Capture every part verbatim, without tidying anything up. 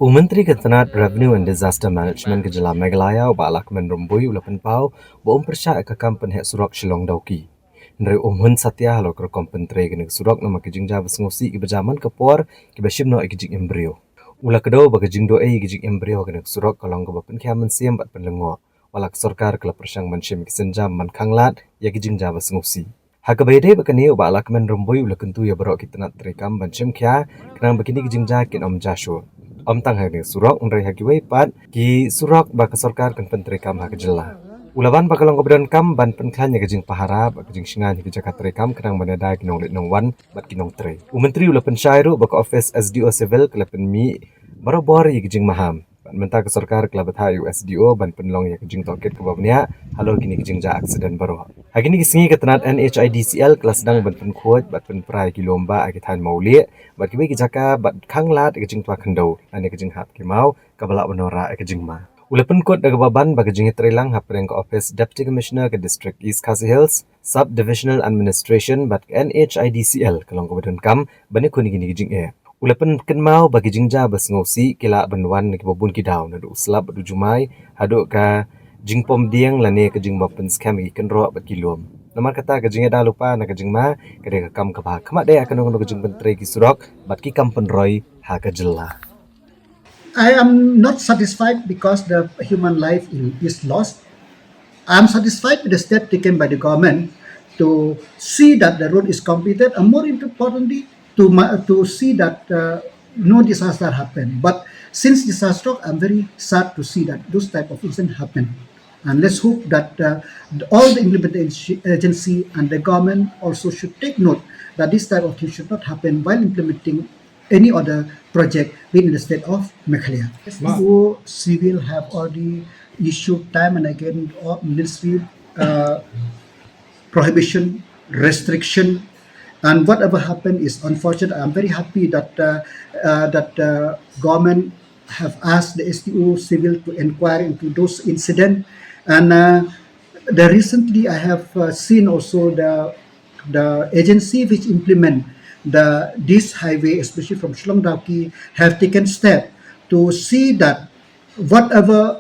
U Myntri ka tnat Revenue and Disaster Management ka jylla Meghalaya, u Bah Lahkmen Rymbui, u la pynpaw ba um pyrshah ïa ka kam pynheh surok Shillong Dawki. Hynrei um hun satia halor ka rukom pyntrei kane ka surok namar ki jingjia ba sngewsih kiba jia man ka por kiba shim noh ïa ki jingim briew. U la kdew ba ka jingduh ei ïa ki jingim briew ha kane ka surok ka long kaba pynkhia mynsiem bad pynlyngngoh, wat la ka sorkar ka la pyrshang ban shim ïa ki sienjam ban khanglad ïa ki jingjia ba sngewsih. Ha kaba ïadei bad kane, u Bah Lahkmen Rymbui u la kyntu ïa baroh ki tnat treikam ban shim khia khnang ba kine ki jingjia kin ym jia shuh. Ym tang ha kane ka surok, hynrei ha kiwei pat ki surok ba ka sorkar kan pyntreikam ha ka jylla. U la ban ba ka long kaba donkam ban pynkhlaiñ ïa ka jingpahara bad ka jingshngaiñ ha ki jaka treikam khnang ban ïada ïa ki nongleit nongwan bad ki nongtrei. U Myntri u la pynshai ruh ba ka ophis S D O Civil ka la pynmih barabor ïa ki jingmaham. Bad mynta ka sorkar ka la bthah ïa u S D O ban pynlong ïa ka jingtohkit kaba bniah halor kine ki jingjia aksiden baroh. Ha kine ki sngi ka tnat N H I D C L ka la sdang ban pynkhuid bad pynpra ïa ki lum bah ha ki thaiñ Mawlieh bad kiwei ki jaka bad khanglad ïa ka jingtwa khyndew lane ka jinghap ki maw kaba lah ban wanrah ïa ka jingma. U la pynkut da kaba ban ba ka jingïatreilang hapdeng ka ophis Deputy Commissioner ka District East Khasi Hills, Sub Divisional Administration bad ka N H I D C L ka long kaba donkam ban ïakhun ïa kine ki jingeh. U la pynkynmaw ba ki jingjia ba sngewsih ki lah ban wan na kiba bun ki daw, naduh u slap bad u jumai haduh ka jingpom dieng lane ka jingbym pynskhem ïa ki kynroh bad ki lum. Namar kata ka jingïada lypa na ka jingma ka dei ka kam kaba ha khmat dei ha kano kano ka jingpyntrei ki surok bad ki kam pynroi ha ka jylla. I am not satisfied because the human life in, is lost. I am satisfied with the step taken by the government to see that the road is completed, and more importantly, to ma-, to see that uh, no disaster happen. But since disaster, I'm very sad to see that those type of incidents happen. And let's hope that uh, all the implementing agency and the government also should take note that this type of thing should not happen while implementing any other project within the state of Meghalaya. S D O Civil have already issued time and again uh, ministry uh, prohibition, restriction, and whatever happened is unfortunate. I'm very happy that uh, uh, that uh, government have asked the S D O Civil to inquire into those incidents, and uh, the recently I have uh, seen also the the agency which implement the this highway, especially from Shillong Dawki, have taken step to see that whatever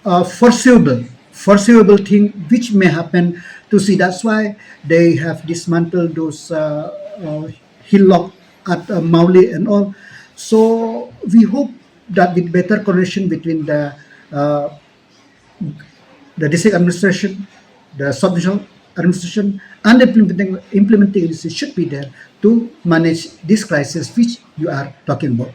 uh, foreseeable foreseeable thing which may happen to see. That's why they have dismantled those uh, uh, hillock at uh, Mawlieh and all. So we hope that with better coordination between the uh, the district administration, the sub-divisional administration, and the implementing, implementing agency should be there to manage this crisis which you are talking about.